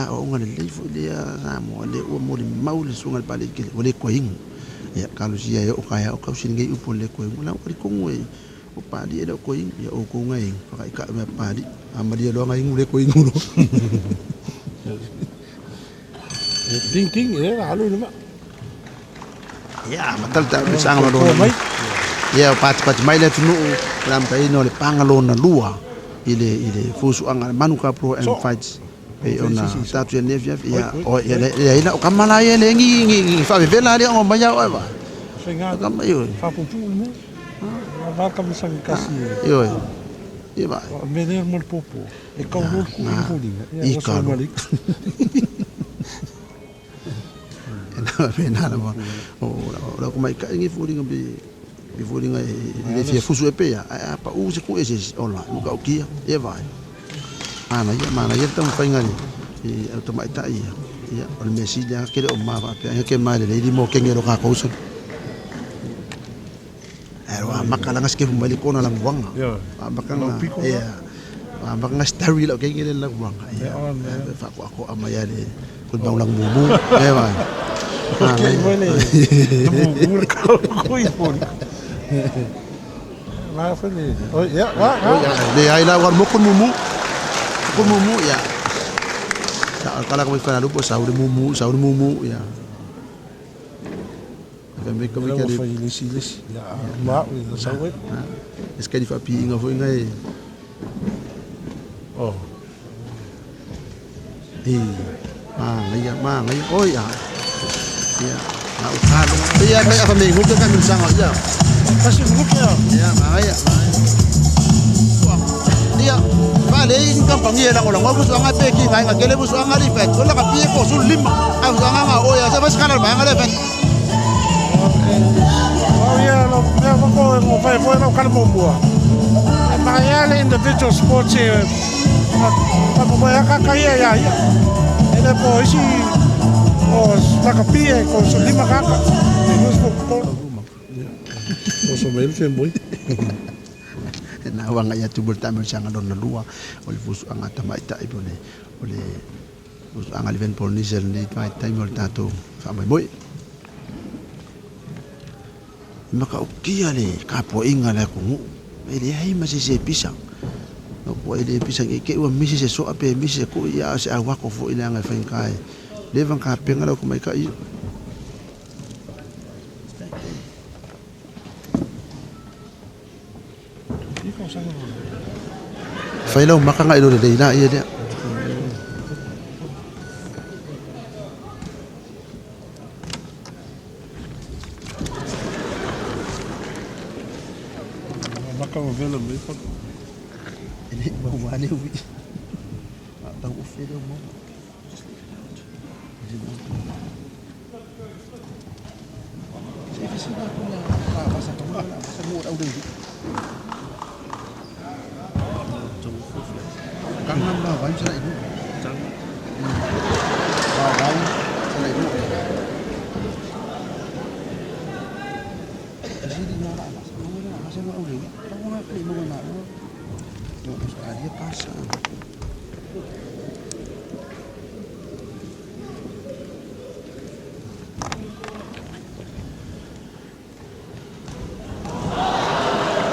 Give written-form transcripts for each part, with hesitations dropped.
aoaoga lelei foi lea Samoa lea ua molimau le susuga i le Papalii Kele ua le toe inu. Ia talosia e oo taeao tausi lenei upu o le le toe inu. La ua talitonu e o Papalii e le o toe inu. Ia outou na e inu, fakaikai mai Papalii. A malie loa na inu le toe inu loa. Ding ding e la alu le ma. Ia, amata le taamilosaga ma lona lua. Ia, o patipati mai le atunuu i le amataina o le paga lona lua i le i le fusuaga a le Manu Cup Pro Am Fights pei ona tatou i lenei afiafi. Ia, o ia leai la o kama la ia le ni ni ni faavevela ali ona omai au eva. Faiga O kama ioe. faapuupuu le mea. Va kamisagi kasi. Ioe. Ia va. O mea lea mo le popo. E kau loa le kuʻu i le foliga. Ia, I ua ka sau ma le ika. Faapena lava. O lau tamaitai lenei foliga pe foliga e le fia fusu ea pe a, ae a pau se kuʻu e se isi, ola, e matautia, ia vaai. Manaia, manaia le taumafaiga a le au tamaitai ia. Ia, o le mea sili lava ke le o ma faapea, ai ke ma lelei lima o kenge lo kākou solo. Ae ua amata la sikefu mai le kona lanuaga. Amata na ia amata na stari lau kenge le lanuaga. Ia faatoatoa mai ale ko mau lang mumu. E vai. Kei mai le mumu le kau kui poli. La fa le. Oi ia wa wa. Le ai la war moko mumu. Ko mumu ia. Sa kala ko mai lupo sa ure mumu, sa ure mumu ia. Ua fai le isi le isi. Ia, ma au ina sau ai. E se kali faapiiga foi ngai. Oh. E, manaia, manaia. Oi, a. Ia, na o kalo. Ia, kai afa me nguke ka minsanga. Ia. Kasi nguke ia. Ia, manaia, manaia. Ia, fa le in kampangi e lango lango busu anga pe ki ngai ngakele busu anga li fet. Ola ka pie ko sul lima. A busu anga nga o ya sa bas kana ba nga le fet. Oh ia lo mea ko ko fai foi lo kala muamua. E manaia le individual sports e pa mo ia ka ka ia ia ia. E le po isi o lakapi e ko so lima kaka. E nus ko ko. O so mel fe moi. Na wanga ia tu berta me sanga lona lua o le fusuaga tamaitai po le o le fusuaga le Van Polynesian lenei vaitaimi o le tatou faamoemoe. E matautia le tapuaiga a le atunuu, e leai ma se isi e pisa. E le pisa ne i te i ua misi se soa pe misi se kui, a o se auako foi leaga e faigata e leva ona tapena le autamaitai ia. Fai lau maka ngai lo lelei la ia lea. Maka o vela mai pa. E le maua le ui. A tau o fele o maua.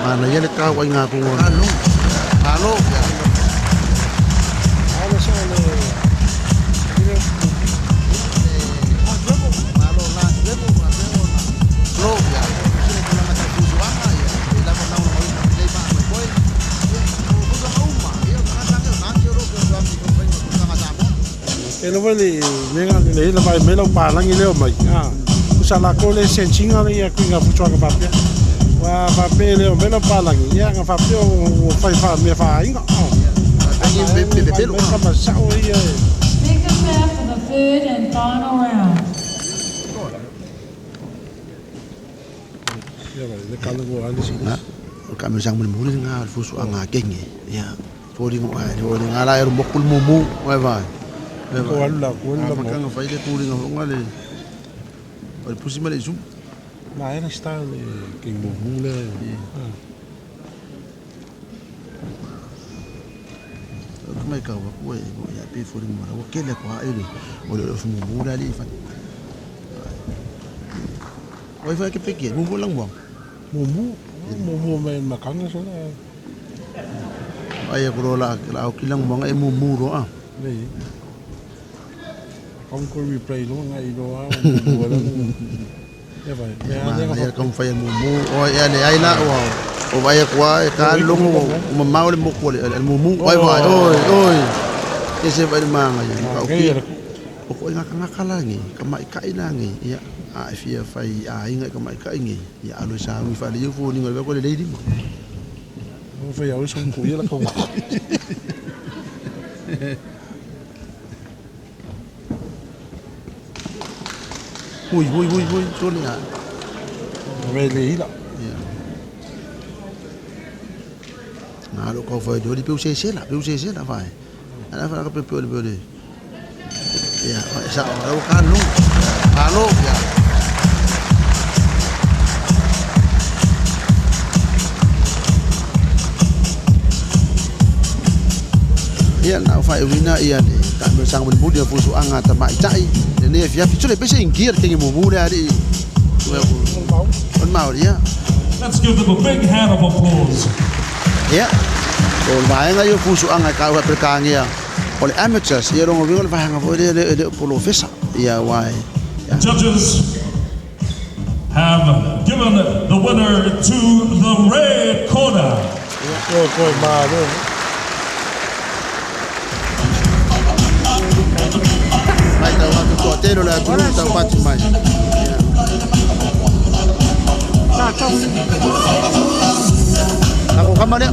Manaia le tau ai ngā kongo. Alo. Alo. Alo sa le. Malo la lemo la lemo la. Lo ya. Sine tula mata fusuanga ya. E lava na una mai le ba mai koi. Ya. Fusuanga uma. Ya ka tanga na ke ro ke ro ki ko pai ko tanga sa mo. E lava le mea le le mai me lau palangi leo mai. Ah. Usa la ko le sensinga le ia kuinga fusuanga faapea. Wa faapea leo me lau palangi. Ia nga faapea o fai fa mea faainga. Ai be be be lo. Ka ma sao ia. Second round for the third and final round. Ia vai le kala go ali si. Ka me sang mo le nga fusuanga kenge. Ya. Foli ngo ai foli nga la ero mokul mumu ai vai. Ko alu la ko la mo. Makanga fai le kuli nga nga le. O le pusi ma le isu. Na era style le king mo mu le. mai kau aku e ia pe fo le mala ua kele ko a ele o le o mumu la li fa. Oi fa ke peke mumu lang mo. Mumu, mumu me makanga so la. Ai ko la la o kilang mo e mumu ro a. Nei. Kong ko replay lo ngai lo a mumu la. E vai. Me a Ma ne ia ka fai mumu o ia le ai la o o vai ko e ka longo o mamao le moku le mumu oi vai oi oi. Ke se vai manga ia ka o ki. O ko inga kanga langi ka mai kai langi ia a e fia fai a inga ka mai kai ngi ia alo sa wi fa le yu ni ngol ko le lady mo. O fai au son ku ia la ko. Ui ui ui ui so ni a. Me le ila. Ia. Ngā lo kau fai doli peu se se la peu se se la fai. Ana fa ka pe pe le pe le. Ia sa o ka lo. Ka lo ia. Ia na fa wina ia le ka me sang mo dia fusu anga ta mai tai. Ne fia fi le pe se ingia te mo mo le ari. On mau ia. Let's give them a big hand of applause. Ia. O le vaega ia o fusuaga e kau Peretania o le amateurs ia logo uiga o le vaega foi lea e le o polofesa ia uae Judges have given the winner to the red corner. Ko ko ma lo. Mai tau atu toatele o le atunuu taupati mai. Na tau. Ako kama lea.